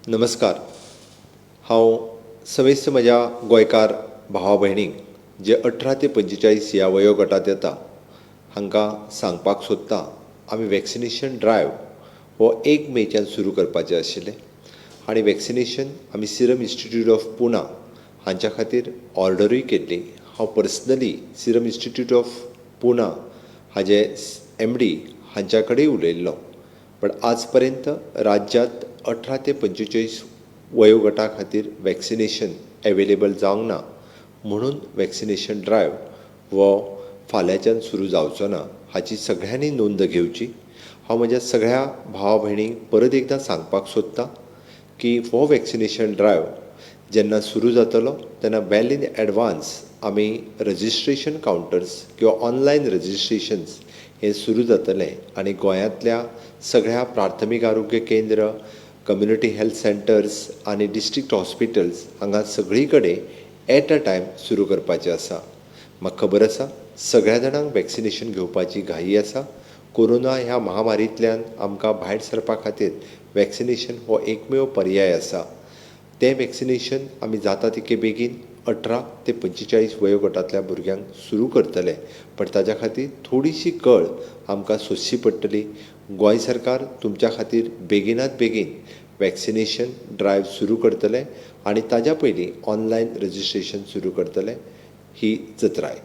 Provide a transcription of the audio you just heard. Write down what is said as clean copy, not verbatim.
नमस्कार. हांव समेस्त म्हज्या गोंयकार भावा भयणींक जे 18 ते 45 ह्या वयोगटांत येता हांकां सांगपाक सोदतां, आमी वॅक्सिनेशन ड्रायव हो 1 मेच्यान सुरू करपाचें आशिल्लें आनी वॅक्सिनेशन आमी सिरम इन्स्टिट्यूट ऑफ पुना हांच्या खातीर ऑर्डरूय केल्ली. हांव personally Serum Institute of Poona हाजे एम डी हांच्या कडेन उलयल्लो, पण आज पर्यंत राज्यांत 18 ते 45 वयोगटा खातीर वॅक्सिनेशन एवेलेबल जावंक ना, म्हणून वॅक्सिनेशन ड्रायव हो फाल्यांच्यान सुरू जावचो ना हाची सगळ्यांनी नोंद घेवची. हांव म्हज्या सगळ्या भावा भयणींक परत एकदां सांगपाक सोदतां की हो वॅक्सिनेशन ड्रायव जेन्ना सुरू जातलो तेन्ना वेल इन एडवान्स आमी रजिस्ट्रेशन कावंटर्स किंवा ऑनलायन रजिस्ट्रेशन्स हें सुरू जातलें आनी गोंयांतल्या सगळ्या प्राथमीक आरोग्य केंद्र, कम्युनिटी हेल्थ सेंटर्स आनी डिस्ट्रिक्ट हॉस्पिटल्स हांगा सगळी कडेन एट अ टायम सुरू करपाचें आसा. म्हाका खबर आसा, सगळ्या जाणांक वॅक्सिनेशन घेवपाची घाई आसा. कोरोना ह्या महामारींतल्यान आमकां भायर सरपा खातीर वॅक्सिनेशन हो एकमेव पर्याय आसा. तें वॅक्सिनेशन आमी जाता तितके बेगीन 18 ते 45 वयोगटांतल्या भुरग्यांक सुरू करतले, पण ताच्या खातीर थोडीशी कळ आमकां सोंसची पडटली. गोंय सरकार तुमच्या खातीर बेगिनात बेगीन वॅक्सिनेशन ड्रायव सुरू करतले आनी ताज्या पयलीं ऑनलायन रजिस्ट्रेशन सुरू करतले ही चत्राय.